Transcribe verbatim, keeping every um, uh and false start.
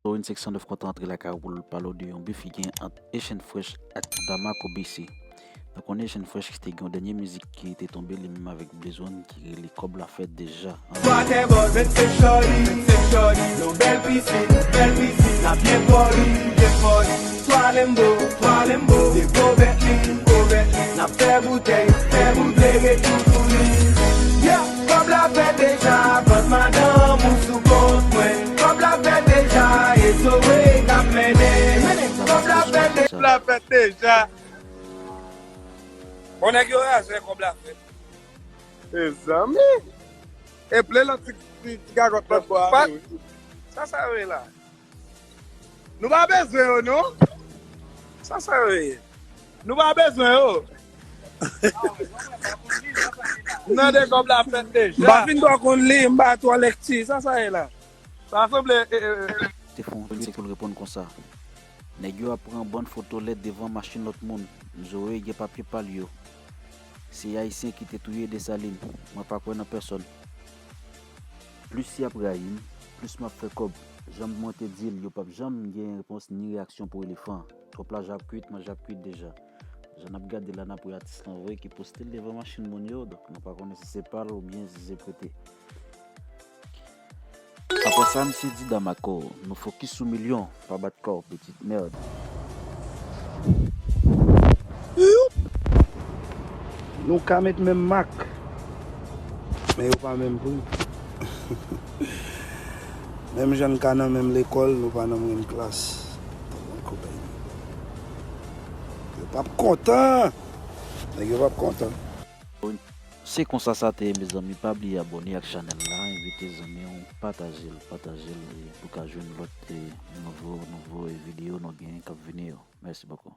Dorine cinq cent neuf kontan antre lakay ou pou l pale w de yon bif ki gen ant Echann Fresh ak Damaco B C. Nou konnen Echann Fresh ki te gen yon dènye mizik ki te tonbe li menm avèk Blaze One ki rele Kòb la fèt deja. Swa tè bò, vennsenk shorty, vennsenk shorty, yon bèl pisin, bèl pisin, n ap byen foli, byen foli. Twa Lambo, twa Lambo, de gwo Bentley, gwo Bentley, n ap fè boutèy, fè boutèy, ret toutouni. Yeah, kòb la fèt deja, vant madanm ou sou kont mwen. Kòb la fèt deja, e Zoe k ap mennen. Kòb la fèt deja. Kòb la fèt deja. Bon, nèg yo razè, kòb la fèt. Mezanmi. E ple lòt ti, ti, ti gagòt lòt bò a tou wi. Sa sa yo ye la? Nou pa bezwen yo non. Sa sa yo ye? Nou pa bezwen yo. M tande kòb la fèt deja. M pa fin twò konn li, m pa twò lekti. Sa sa ye la? Sa sanble, e, e, e. Te fè yon tweet pou l reponn konsa. Nèg yo ap pran bann foto lèd devan machin lòt moun. Zoe gen papye pa l yo. Se Ayisyen ki te touye Desalin. Mwen pa kwè nan pèsòn. Plis y ap rayi m, plis m ap fè kòb. Jan mwen te di l, yo p ap janm gen repons ni reyaksyon pou elefan. Twòp laj ap kwit, manje ap kwit deja. Jan n ap gade la, n ap wè atis lan vre ki poste l devan machin moun yo, donk nou pa konnen si se pa l oubyen si se prete. Apre sa, misye di Damaco, nou fokis sou milyon, pa bat kò w, pitit mèd. Nou ka met menm mak, men yo pa menm pri. Menm jan n ka nan menm lekòl, nou pa nan menm klas. Yo p ap kontan! Nèg yo p ap kontan. Se konsa sa te ye, mezanmi. Pa bliye abòne ak chanèl la, envite zanmi w, pataje l, pataje l, e pou ka jwenn lòt, e, nouvo, nouvo, e, videyo nou gen k ap vini yo. Mèsi bokou.